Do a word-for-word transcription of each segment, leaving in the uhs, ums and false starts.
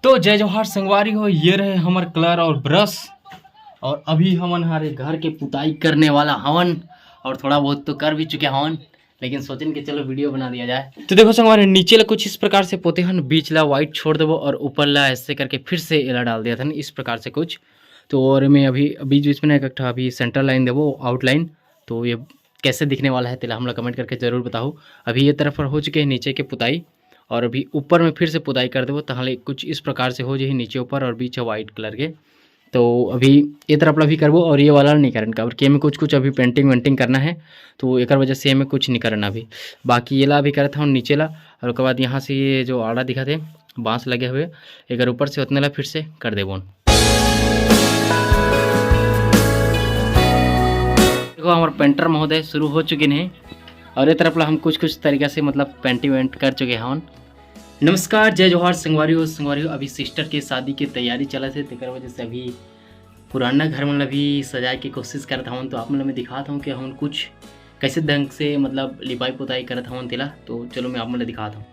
तो जय जोहार संगवारी हो, ये रहे हमर कलर और ब्रश। और अभी हमन हरे घर के पुताई करने वाला हवन, और थोड़ा बहुत तो कर भी चुके हवन, लेकिन सोचन कि चलो वीडियो बना दिया जाए। तो देखो संगवारी, नीचे ला कुछ इस प्रकार से पोते हन, बीच ला व्हाइट छोड़ देबो और ऊपर ला ऐसे करके फिर से एला डाल दिया था इस प्रकार से कुछ। तो और मैं अभी बीच बीच में ना एक ठा अभी सेंटर लाइन देबो, आउटलाइन। तो ये कैसे दिखने वाला है तेला हमला कमेंट करके जरूर बताओ। अभी ये तरफ हो चुके हैं नीचे के पुताई, और अभी ऊपर में फिर से पुताई कर देबो, तहले कुछ इस प्रकार से हो जाही नीचे ऊपर और बीच है व्हाइट कलर के। तो अभी ये तरफ ला भी करबो और ये वाला नहीं करन, काबर कि एमे कुछ कुछ अभी पेंटिंग वेंटिंग करना है, तो एकर वजह से एमे कुछ नहीं करना अभी। बाकी ये ला अभी करत हूँ नीचे ला, और ओकर बाद यहाँ से ये जो आड़ा दिखत हे बांस लगे हुए, एकर ऊपर से उतने ला फिर से कर देबो। देखो, हमारे पेंटर महोदय शुरू हो चुके हैं, और ये तरफ ला हम कुछ कुछ तरीका से, मतलब, पेंटिंग वेंट कर चुके हैं। नमस्कार, जय जोहार संगवारी हो। संगवारी हो, अभी सिस्टर के शादी के तैयारी चलत हे, तेकर वजह से अभी पुराना घर मन ला भी सजाए के कोशिश करत हवन। तो आप मन ला मैं दिखात हूँ कि हम कुछ कैसे ढंग से, मतलब, लिपाई पुताई करत हवन तेला। तो चलो, मैं आप मन ला दिखात हूँ।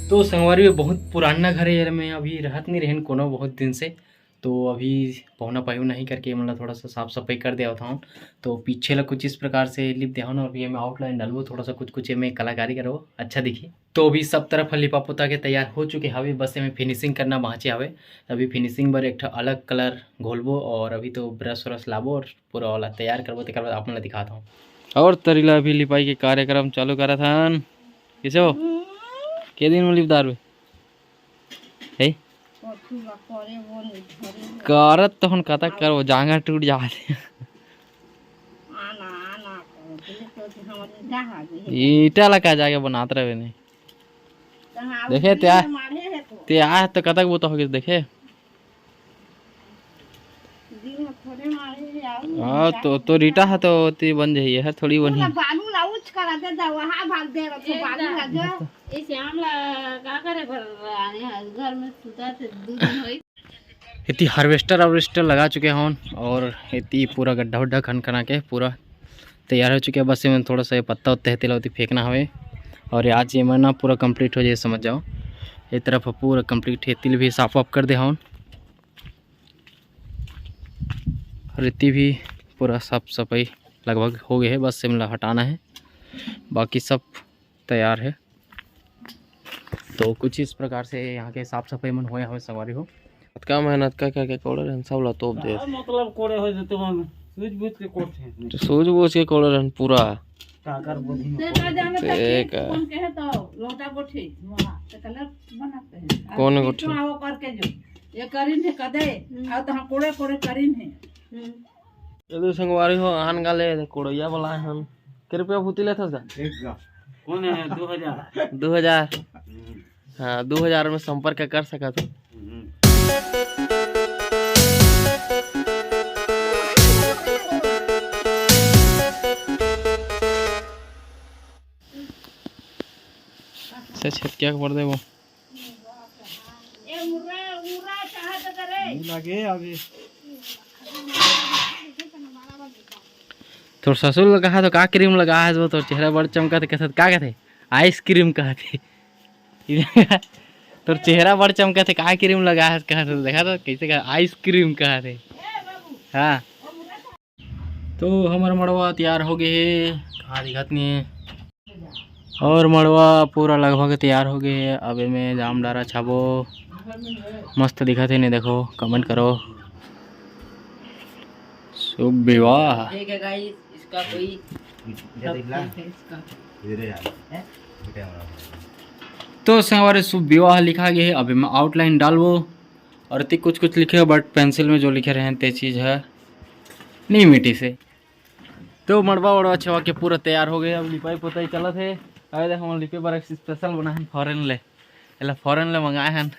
तो संगवारी, ये बहुत पुराना घर है यार, मैं अभी रहत नहीं रहन कोनो बहुत दिन से। तो अभी पहुना पायु नहीं करके, मतलब, थोड़ा सा साफ सफाई कर देवत हूँ। तो पीछे ला कुछ इस प्रकार से लिप देहन, और अभी मैं आउटलाइन डालबो, थोड़ा सा कुछ कुछ एमे कलाकारी करबो, अच्छा दिखी। तो अभी सब तरफ लिपा पोता के तैयार हो चुके हवे, बस एमे फिनिशिंग करना बाँचे हवे। अभी फिनिशिंग बर एक ठो अलग कलर घोलबो, और अभी तो ब्रश व्रश लाबो और पूरा वाला तैयार करबो, तेकर बाद आप मन ला दिखात हूँ। और तरी ला अभी लिपाई के कार्यक्रम चालू करत हन। कैसे हो? के दिन में लिप डारबे? हे? करत तहन कतक करबो, जांगर टूट जात हे। ईटा ला का जाके बनात रहे नहीं। देखे, ते आ, ते आ तो कतक बोता हो गइस, देखे। हाँ, तो, तो रीटा है तो ओती बन जाही, हर थोड़ी बनी। बालू ला उच करा दे दा, वहाँ भाग दे रखो, बालू ला जो। ये श्याम ला का करे बर आने हैं, घर में सुता थे दो दिन होई। एती हार्वेस्टर हार्वेस्टर लगा चुके हन, और एती पूरा गड्ढा उड्ढा खन खना के पूरा तैयार हो चुके हैं। बस एमे थोड़ा सा ये पत्ता उत्ता है, तेला ओती फेंकना हवे, और आज ये महीना पूरा कंप्लीट हो जाए, समझ जाओ। ये तरफ पूरा कंप्लीट है, तिल भी साफ वाफ कर दे हन। रेती भी पूरा साफ सफाई लगभग हो गए है, बस एमला हटाना है, बाकी सब तैयार है। तो कुछ इस प्रकार से यहाँ के साफ सफाई मन होए हवे संगवारी हो। अतका मेहनत कर करके कोड़े रहन, सब ला तोप दे। का मतलब कोड़े हो जते मन सूझ बूझ के कोड़थे। तो सूझ बूझ के कोड़े रहन पूरा। काकर बोधी में ते का कोड़े। जाने ते तक का। कौन कहे तो लोटा गोठी वहाँ ते कलर बनाते हैं। कौन गोठी? तो आओ करके जो ये करीन है कदे, हम्म। आओ तो हाँ कोड़े कोड़े करीन है। हम्म। ये दो संगवारी हो, आन गाले कोड़ैया वाला है हम। के रुपया भूती लेथस गा? एक गा। कौन है? दो हजार। दो हजार। हम्म। हाँ, दो हजार में संपर्क कर सकत हो। हम्म। से छेद क्या कर दे वो? मुँह लगे अभी। तोर ससुर ल कहा तो का क्रीम लगा है वो, तोर चेहरा बड़ चमका थे, कहत का कहते? आइसक्रीम कहते। तोर चेहरा बड़ चमका थे, का क्रीम लगा है कहत, देखा तो कैसे कहा, आइसक्रीम कहते। हाँ। तो हमर मड़वा तैयार हो गए हे, कहाँ दिखत नहीं है। और मड़वा पूरा लगभग तैयार हो गए हे। अब एमे जाम डारा छाबो, मस्त दिखत है नहीं, देखो, कमेंट करो। शुभ विवाह। ठीक है गाइस, इसका कोई ये देख ला। है इसका। ये रे यार। हैं? ये कैमरा। तो संगवारी, शुभ विवाह लिखा गया है, अब एमे आउटलाइन डालबो। और एती कुछ कुछ लिखे हो, बट पेंसिल में जो लिखे रहे हैं ते चीज़ है नहीं मिटी से। तो मड़वा उड़वा छवा के पूरा तैयार हो गए, अब लिपाई पोताई चलत है। अरे देख, हम लिपे बर स्पेशल बनाए हैं फॉरेन ले, एला फॉरेन ले मंगाए हैं।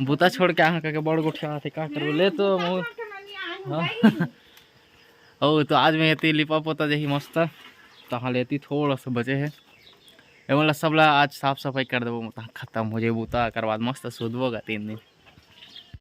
बूता छोड़ के आहा करके बड़ गोठिया आथे, का करबो ले तो मऊ। हाँ। ओ तो आज मैं एती लिपा पोता जाही मस्त, तहाँ ले एती थोड़ा सा बचे है। एमन ला सब ला आज साफ सफाई कर देबो, तहाँ खत्म हो जाए बूता, एकर बाद मस्त सुतबो गा तीन दिन।